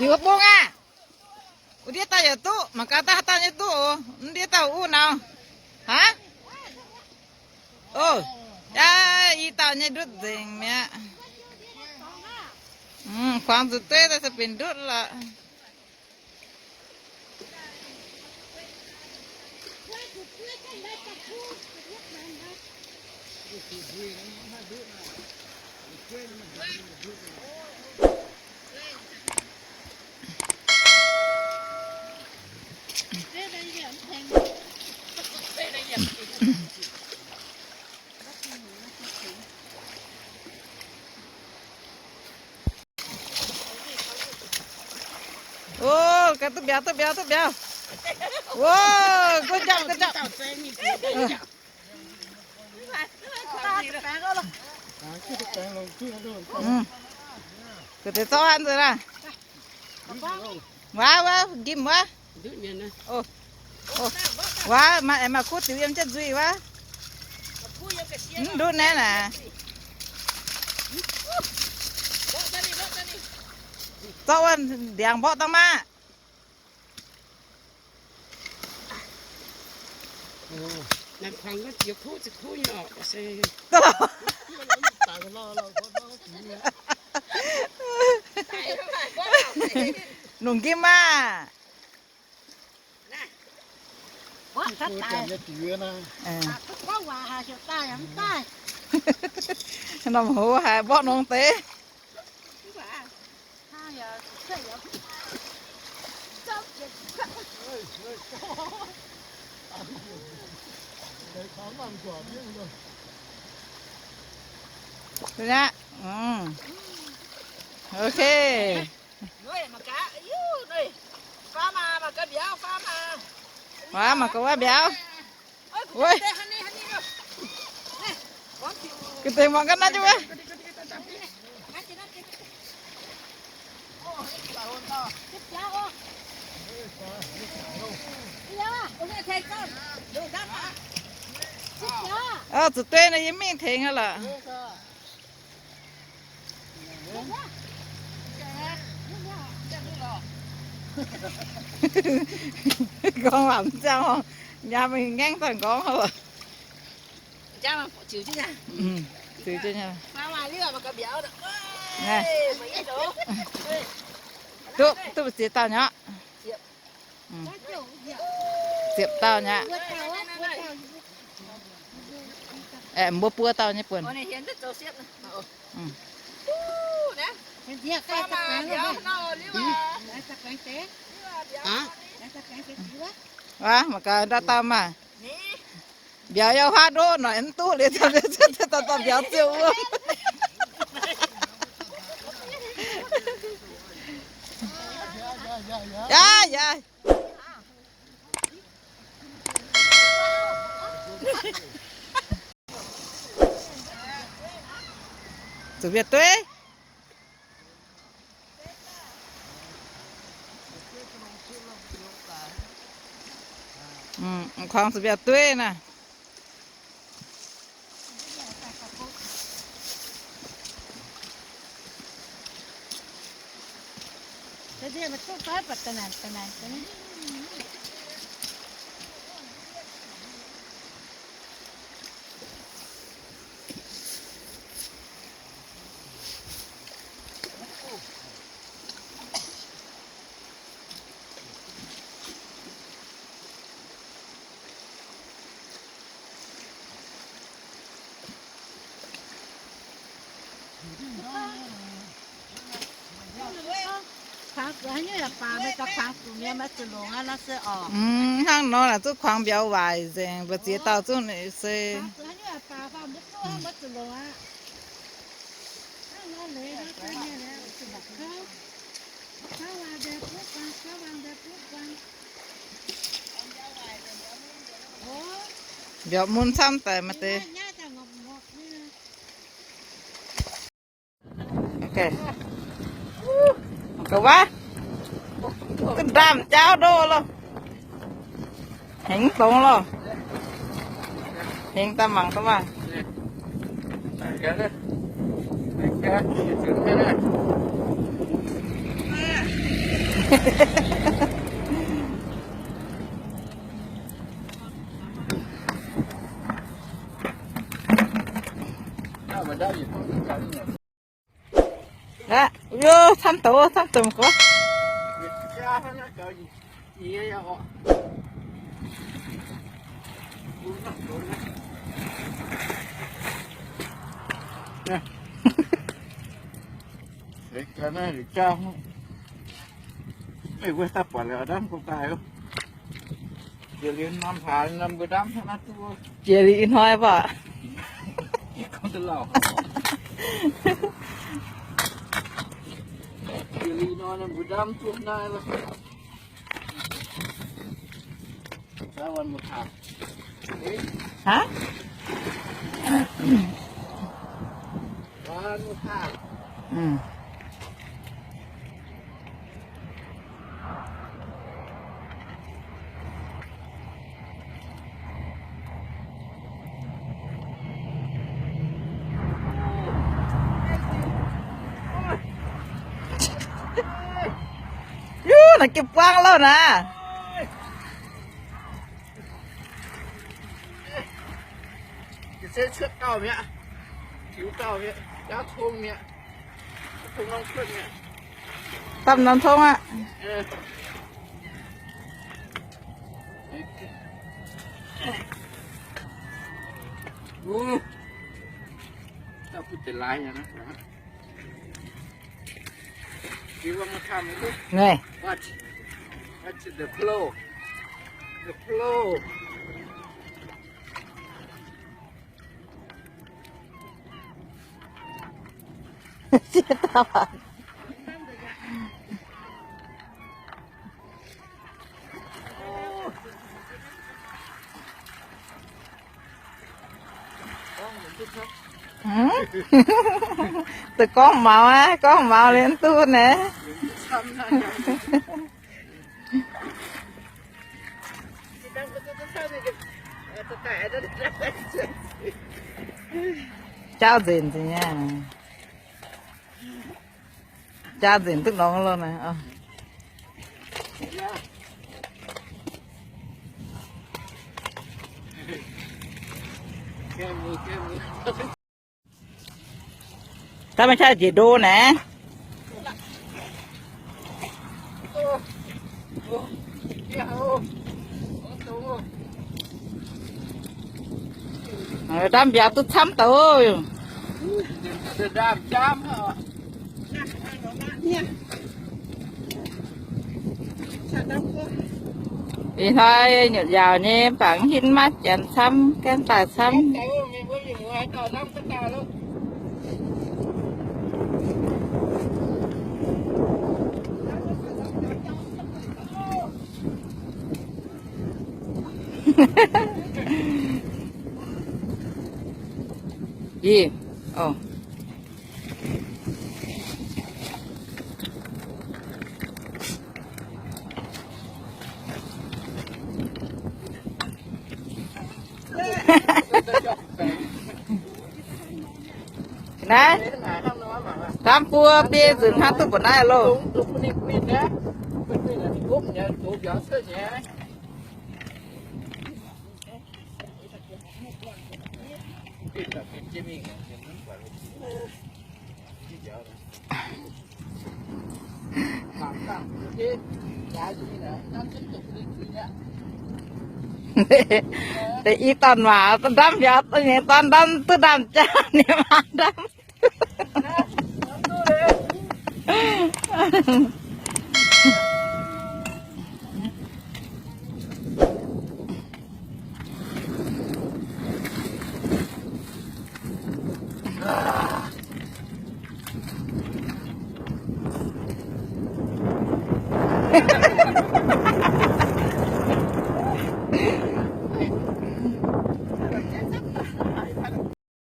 Wuov bung aah! Wuov ndiev dauh yaac duqv, mangc gaax daaih haaix dauh nyei duqv oc. Wuov ndiev dauh uv nor. Aav? Ov, yaac i dauh nyei ndutv nzengc mi'aqv. Kuangx zuqc dueiv daaih se benx ndutv lorqc. Ov, gaax duqv mbiauz, duqv mbiauz, duqv mbiauz. Ov, good job, good job. Ga'deix zorqv nzengc laac. Wuov, wuov, nqimh wuov. Wuov, maaih, maaih kuv diuc yiem jienv nzuih wuov. Mv ndutv naaiv naaic. Zorqv wuov ndiangx mborqv dangh maah. Lungh nqimh maah. Norm hoz haiz mborqv nongx deix. Ok. Waac, mangc gaax wuov mbiauz. Wuov, ga'deix mangc gaax naaiv jienv wuov. Zuqc dueiv nor yie mingh tengx lorqc. Gorngv waac mv ziangh, nyaam ngaengv daaih nqorngv lorqc. Duqv, duqv ziex dauh nyei. Ziepc dauh nyei. Aeqv, mbuo buo dauh nyei buonc. Aav, mangc gaax ndau dauh maah. Mbiauz yaac huaav ndoqv noic mv duqv liuz, dauh dauh mbiauz ziouc wuov. Yaac, yaac. Zuqc mbiauz dueiv. Kuangx zuqc mbiauz dueiv naaiv. Hnangv nor naaic zuqc kuangx mbiauz waaic nzengc, mbuo ziex dauh zuqv se. Mbiauz mun camv daaih maaih deix. Ga'waav, ga'ndaam jaauv ndoh loh. Hengx dongz loh. Hengx daaih mangc duqv maah. Aqv, yov, camv douz, camv douz gorngv. Meih mbuo daaih buatc liuz ndamv gong daaih oc. Jiex liuz norm hlaax norm mbuo ndamv hnangv naaiv duqv. Jiex liuz ih hnoi baac. Jiex liuz ih hnoi norm mbuo ndamv duqv naaiv loh. Haav? Yuv, naaiv gengh buangv lauh naaiv. Cuotv gauh mi'aqv, tiux gauh mi'aqv, jauv tong mi'aqv, tong norm cuotv mi'aqv. Dapv norm tong aqv. Naaiv. Watch, watch the flow, the flow. Deix gorngv maux aqv, gorngv maux liuz duqv naaiv. Jauv nzenc nzengc nyei. Jaa nzengc duqv longx loh naaiv. Daaih maiv caa njiec ndo naaiv. Ndamv mbiauz duqv camv douz. Ih hnoi nyutc yaauc nyei bangc hin maiv janx camv, gaengh daaih camv. Ih, oh. Naaiv, daan buo biei nzunc hnangv duqv mbuoqc naaiv loh. Deix i dorn waac ndamv mbiauz nyei, dorn ndamv duqv ndaamv-jaa nyei maa ndamv.